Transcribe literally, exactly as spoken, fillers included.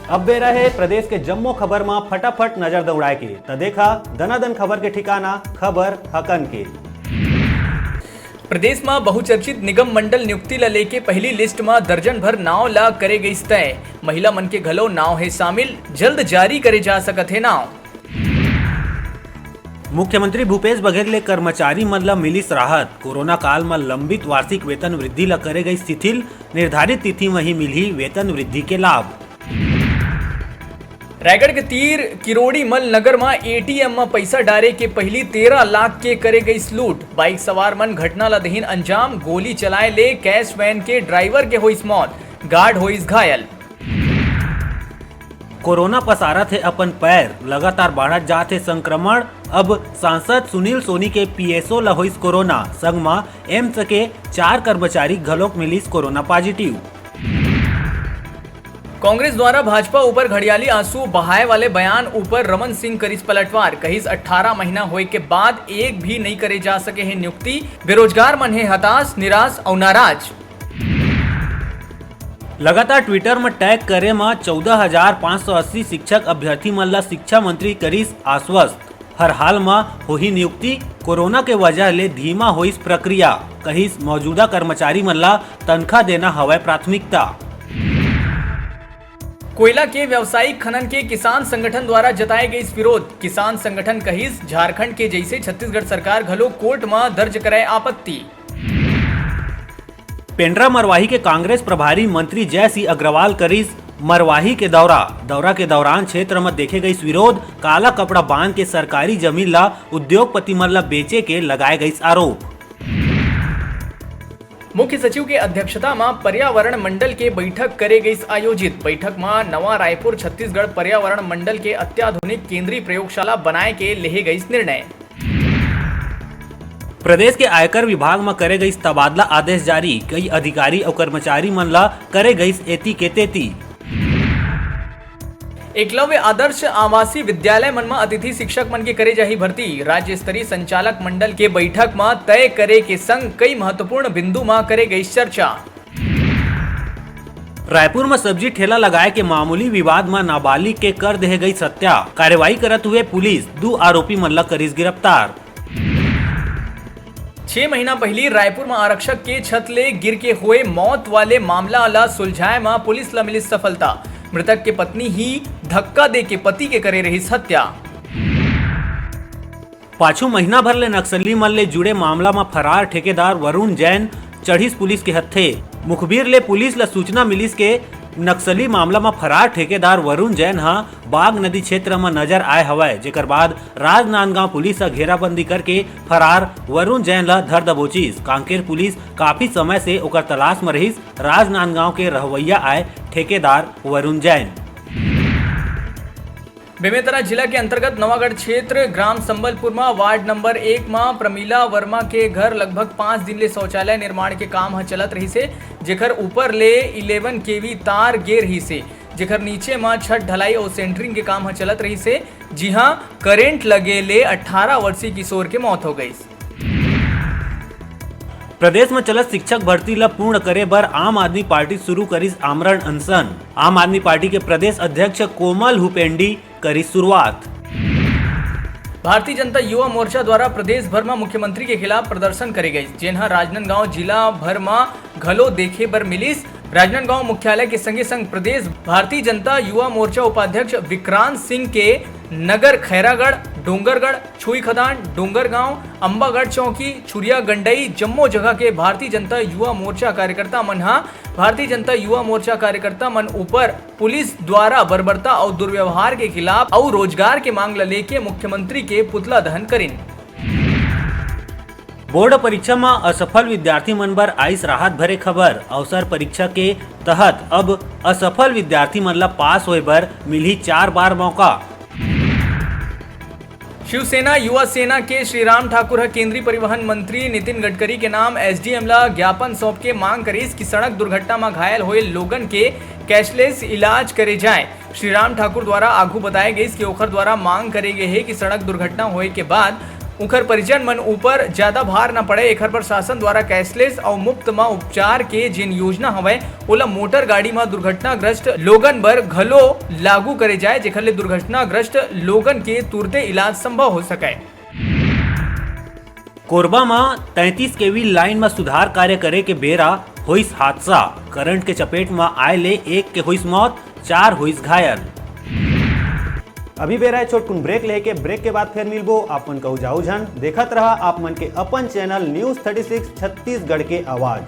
अब बेरा हे प्रदेश के जम्मो खबर म फटाफट नजर दौड़ाए के, त देखा दनादन खबर के ठिकाना खबर हकन के। प्रदेश म बहुचर्चित निगम मंडल नियुक्ति ल लेके पहली लिस्ट म दर्जन भर नाव ल करे गइस तय। महिला मन के घलो नाव हे शामिल, जल्द जारी करे जा सकत हे नाव। मुख्यमंत्री भूपेश बघेल ले कर्मचारी मन ल मिलिस राहत। कोरोना काल म लंबित वार्षिक वेतन वृद्धि ल करे गइस शिथिल, निर्धारित तिथि म ही मिलही वेतन वृद्धि के लाभ। रायगढ़ के तीर किरोड़ीमल नगर म एटीएम म पइसा डारे के पहिली तेरह लाख के करे गइस लूट। बाइक सवार मन घटना ल देहिन अंजाम, गोली चलाए ले कैश वैन के ड्राइवर के होइस मौत, गार्ड होइस घायल। कोरोना पसारत हे अपन पैर, लगातार बाढ़त जात हे संक्रमण। अब सांसद सुनील सोनी के पीएसओ ल होइस कोरोना, संग म एम्स के चार कर्मचारी घलोक मिलिस कोरोना पॉजिटिव। कांग्रेस द्वारा भाजपा ऊपर घड़ियाली आंसू बहाए वाले बयान ऊपर रमन सिंह करिस पलटवार, कहिस अट्ठारह महीना होए के बाद एक भी नइ करे जा सके हे नियुक्ति, बेरोजगार मन हे हताश, निराश अउ नाराज। लगातार Twitter म टैग करे म चौदह हजार पाँच सौ अस्सी शिक्षक अभ्यर्थी मन ल शिक्षा मंत्री करिस आश्वस्त। हर हाल म होही नियुक्ति, कोरोना के वजह ले धीमा होइस प्रक्रिया, कहिस मौजूदा कर्मचारी मन ल तनखा देना हवय प्राथमिकता। कोयला के व्यावसायिक खनन के किसान संगठन द्वारा जताए गइस विरोध। किसान संगठन कहिस, झारखंड के जइसे छत्तीसगढ़ सरकार घलो कोर्ट म दर्ज करय आपत्ति। पेंड्रा मरवाही के कांग्रेस प्रभारी मंत्री जय सिंह अग्रवाल करिस मरवाही के दौरा। दौरा के दौरान क्षेत्र म देखे गइस विरोध, काला कपड़ा बांध के सरकारी जमीन ला उद्योगपति मन ला बेचे के लगाए गइस आरोप। मुख्य सचिव के अध्यक्षता म पर्यावरण मंडल के बैठक करे गइस आयोजित। बैठक म नवा रायपुर छत्तीसगढ़ पर्यावरण मंडल के अत्याधुनिक केंद्रीय प्रयोगशाला बनाए के लेहे गइस निर्णय। प्रदेश के आयकर विभाग म करे गइस तबादला आदेश जारी, कई अधिकारी अउ कर्मचारी मन ला करे गइस एती के तेती। एकलव्य आदर्श आवासीय विद्यालय मन म अतिथि शिक्षक मन के करे जाही भर्ती। राज्य स्तरीय संचालक मंडल के बैठक म तय करे के संग कई महत्वपूर्ण बिंदु म करे गइस चर्चा। रायपुर म सब्जी ठेला लगाए के मामूली विवाद म नाबालिग के कर देहे गइस हत्या। कार्रवाई करत हुए पुलिस दू आरोपी मन ला करिस गिरफ्तार। छह महीना पहिली रायपुर म आरक्षक के छत ले गिर के होए मौत वाले मामला ला सुलझाए म पुलिस ला मिलिस सफलता। मृतक के पत्नी ही धक्का दे के पति के करे रहिस हत्या। पाछू महीना भर ले नक्सली मन ले जुड़े मामला म फरार ठेकेदार वरुण जैन चढ़िस पुलिस के हत्थे। मुखबिर ले पुलिस ल सूचना मिलिस के नक्सली मामला म फरार ठेकेदार वरुण जैन ह बाग नदी क्षेत्र म नजर आए हवय, जेकर बाद राजनांदगांव पुलिस ह घेराबंदी करके फरार वरुण जैन ल धर दबोचिस। कांकेर पुलिस काफी समय से ओकर तलाश म रहिस। राजनांदगांव के रहवैया आए ठेकेदार वरुण जैन। बेमेतरा जिला के अंतर्गत नवागढ़ क्षेत्र ग्राम संबलपुर म वार्ड नंबर एक म प्रमिला वर्मा के घर लगभग पाँच दिन ले शौचालय निर्माण के काम ह चलत रहिसे, जेकर ऊपर ले इलेवन केवी तार गे रहिसे, जेकर नीचे म छत ढलाई अउ सेंटरिंग के काम ह चलत रहिसे, जिहां करंट लगे ले अट्ठारह वर्षीय किशोर के मौत हो गईस। प्रदेश म चलत शिक्षक भर्ती ल पूर्ण करे बर आम आदमी पार्टी शुरू करिस आमरण अनशन। आम आदमी पार्टी के प्रदेश अध्यक्ष कोमल हुपेंडी करिस शुरुआत। भारतीय जनता युवा मोर्चा द्वारा प्रदेश भर म मुख्यमंत्री के खिलाफ प्रदर्शन करे गइस, जेन ह राजनांदगांव जिला भर म घलो देखे बर मिलिस। राजनांदगांव मुख्यालय के संगे संग प्रदेश भारतीय जनता युवा मोर्चा उपाध्यक्ष विक्रांत सिंह के नगर खैरागढ़, डोंगरगढ़, छुईखदान, डोंगरगांव, अंबागढ़ चौकी, छुरिया गंडई, जम्मो जगह के भारतीय जनता युवा मोर्चा कार्यकर्ता मन ह भारतीय जनता युवा मोर्चा कार्यकर्ता मन ऊपर पुलिस द्वारा बर्बरता अउ दुर्व्यवहार के खिलाफ अउ रोजगार के मांग ल लेके मुख्यमंत्री के पुतला दहन करिन। बोर्ड परीक्षा म असफल विद्यार्थी मन बर आइस राहत भरे खबर। अवसर परीक्षा के तहत अब असफल विद्यार्थी मन ल पास होए बर मिलही चार बार मौका। शिवसेना युवा सेना के श्री राम ठाकुर ह केंद्रीय परिवहन मंत्री नितिन गडकरी के नाम एसडीएम ल ज्ञापन सौंप के मांग करिस कि सड़क दुर्घटना म घायल होए लोगन के कैशलेस इलाज करे जाए। श्री राम ठाकुर द्वारा आघू बताए गइस कि ओखर द्वारा मांग करे गे हे कि सड़क दुर्घटना होए के बाद उखर परिजन मन ऊपर ज्यादा भार न पड़े, एखर बर शासन द्वारा कैशलेस अउ मुफ्त म उपचार के जेन योजना हवय, ओला मोटर गाड़ी म दुर्घटनाग्रस्त लोगन बर घलो लागू करे जाए, जेखर ले दुर्घटनाग्रस्त लोगन के तुरते इलाज संभव हो सकय। कोरबा म तैंतीस केवी लाइन म सुधार कार्य करे के बेरा होइस हादसा। करंट के चपेट म आए ले एक के होइस मौत, चार होइस घायल। अभी बेरा हे छोटकुन ब्रेक लेके, ब्रेक के बाद फेर मिलबो। आप मन कहू जाऊ झन, देखत रहा आप मन के अपन channel news thirty six Chhattisgarh के आवाज।